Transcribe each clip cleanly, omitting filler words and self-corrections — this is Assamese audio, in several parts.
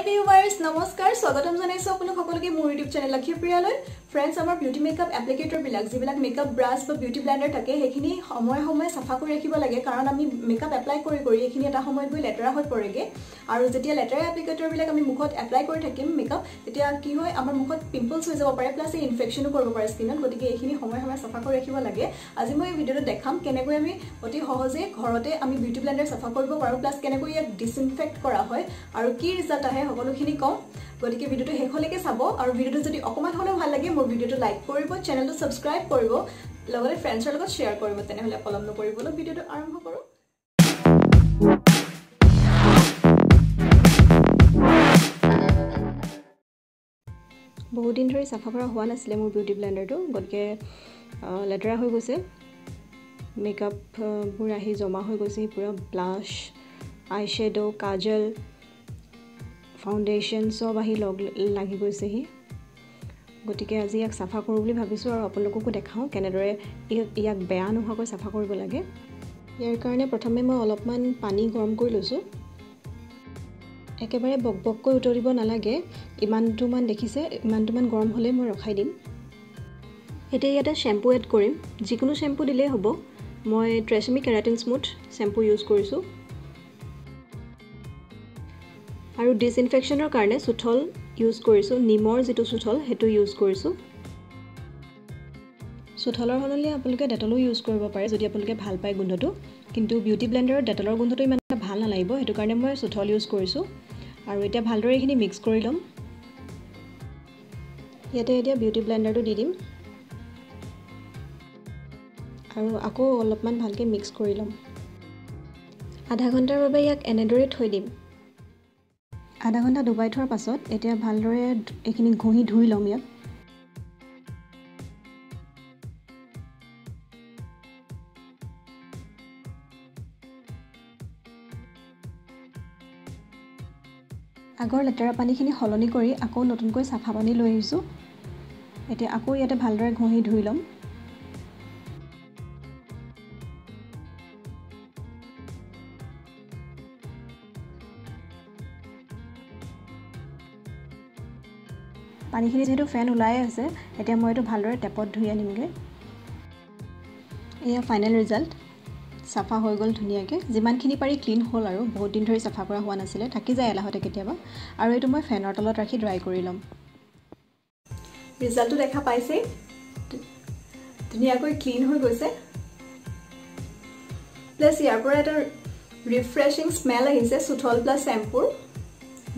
ভিউৱাৰ্ছ নমস্কাৰ, স্বাগতম জনাইছো আপোনালোক সকলোকে মোৰ ইউটিউব চেনেল লক্ষীপ্ৰিয়ালৈ। ফ্ৰেণ্ডছ, আমাৰ বিউটি মেকআপ এপ্লিকেটৰবিলাক, যিবিলাক মেকআপ ব্ৰাছ বা বিউটি ব্লেণ্ডাৰ থাকে, সেইখিনি সময়ে সময়ে চাফা কৰি ৰাখিব লাগে। কাৰণ আমি মেকআপ এপ্লাই কৰি কৰি এইখিনি এটা সময়ত গৈ লেতেৰা হৈ পৰেগৈ। আৰু যেতিয়া লেতেৰা এপ্লিকেটৰবিলাক আমি মুখত এপ্লাই কৰি থাকিম মেকআপ, তেতিয়া কি হয়, আমাৰ মুখত পিম্পলছ হৈ যাব পাৰে, প্লাছ এই ইনফেকশ্যনো কৰিব পাৰে স্কিনত। গতিকে এইখিনি সময়ে সময়ে চাফা কৰি ৰাখিব লাগে। আজি মই এই ভিডিঅ'টোত দেখাম কেনেকৈ আমি অতি সহজে ঘৰতে আমি বিউটি ব্লেণ্ডাৰ চাফা কৰিব পাৰোঁ, প্লাছ কেনেকৈ ইয়াক ডিছইনফেক্ট কৰা হয় আৰু কি ৰিজাল্ট আহে সকলোখিনি কম। গতিকে ভিডিঅ'টো শেষলৈকে চাব আৰু ভিডিঅ'টো যদি অকণমান হ'লেও ভাল লাগে মোৰ ভিডিঅ'টো লাইক কৰিব, চেনেলটো ছাবস্ক্ৰাইব কৰিব, লগতে ফ্ৰেণ্ডছৰ লগত শ্বেয়াৰ কৰিব। তেনেহ'লে পলম নকৰিবলৈ ভিডিঅ'টো আৰম্ভ কৰোঁ। বহুত দিন ধৰি চাফা কৰা হোৱা নাছিলে মোৰ বিউটি ব্লেণ্ডাৰটো, গতিকে লেতেৰা হৈ গৈছে। মেকআপবোৰ আহি জমা হৈ গৈছে, পূৰা ব্লাছ, আই শ্বেড', কাজল, ফাউণ্ডেশ্যন চব আহি লগ লাগি গৈছেহি। গতিকে আজি ইয়াক চাফা কৰোঁ বুলি ভাবিছোঁ আৰু আপোনালোককো দেখাওঁ কেনেদৰে ইয়াক বেয়া নোহোৱাকৈ চাফা কৰিব লাগে। ইয়াৰ কাৰণে প্ৰথমে মই অলপমান পানী গৰম কৰি লৈছোঁ। একেবাৰে বকবককৈ উতলিব নালাগে, ইমানটোমান দেখিছে, ইমানটোমান গৰম হ'লেই মই ৰখাই দিম। এতিয়া ইয়াতে শ্বেম্পু এড কৰিম, যিকোনো শ্বেম্পু দিলেই হ'ব। মই ট্ৰেছমি কেৰাটিন স্মুথ শ্বেম্পু ইউজ কৰিছোঁ। আৰু ডিছইনফেকশ্যনৰ কাৰণে চুঠল ইউজ কৰিছোঁ, নিমৰ যিটো চুঠল সেইটো ইউজ কৰিছোঁ। চুঠলৰ সলনি আপোনালোকে ডেটলো ইউজ কৰিব পাৰে যদি আপোনালোকে ভাল পায় গোন্ধটো, কিন্তু বিউটি ব্লেণ্ডাৰৰ ডেটলৰ গোন্ধটো ইমান এটা ভাল নালাগিব, সেইটো কাৰণে মই চুঠল ইউজ কৰিছোঁ। আৰু এতিয়া ভালদৰে এইখিনি মিক্স কৰি ল'ম। ইয়াতে এতিয়া বিউটি ব্লেণ্ডাৰটো দি দিম আৰু আকৌ অলপমান ভালকৈ মিক্স কৰি ল'ম। আধা ঘণ্টাৰ বাবে ইয়াক এনেদৰে থৈ দিম। আধা ঘণ্টা ডুবাই থোৱাৰ পাছত এতিয়া ভালদৰে এইখিনি ঘঁহি ধুই ল'ম ইয়াক। আগৰ লেতেৰা পানীখিনি সলনি কৰি আকৌ নতুনকৈ চাফা পানী লৈ আহিছোঁ। এতিয়া আকৌ ইয়াতে ভালদৰে ঘঁহি ধুই ল'ম। পানীখিনি যিহেতু ফেন ওলাই আছে, এতিয়া মই এইটো ভালদৰে টেপত ধুই আনিমগৈ। এয়া ফাইনেল ৰিজাল্ট, চাফা হৈ গ'ল ধুনীয়াকৈ। যিমানখিনি পাৰি ক্লিন হ'ল আৰু বহুত দিন ধৰি চাফা কৰা হোৱা নাছিলে, থাকি যায় এলাহতে কেতিয়াবা। আৰু এইটো মই ফেনৰ তলত ৰাখি ড্ৰাই কৰি ল'ম। ৰিজাল্টটো দেখা পাইছেই, ধুনীয়াকৈ ক্লিন হৈ গৈছে। প্লাছ ইয়াৰ পৰা এটা ৰিফ্ৰেছিং স্মেল আহিছে চুঠল প্লাছ শ্বেম্পুৰ।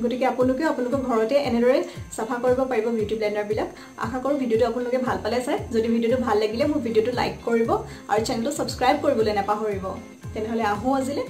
গতিকে আপোনালোকেও আপোনালোকৰ ঘৰতে এনেদৰে চাফা কৰিব পাৰিব বিউটি ব্লেণ্ডাৰবিলাক। আশা কৰোঁ ভিডিঅ'টো আপোনালোকে ভাল পালে চাই। যদি ভিডিঅ'টো ভাল লাগিলে মোৰ ভিডিঅ'টো লাইক কৰিব আৰু চেনেলটো ছাবস্ক্ৰাইব কৰিবলৈ নাপাহৰিব। তেনেহ'লে আহোঁ আজিলৈ।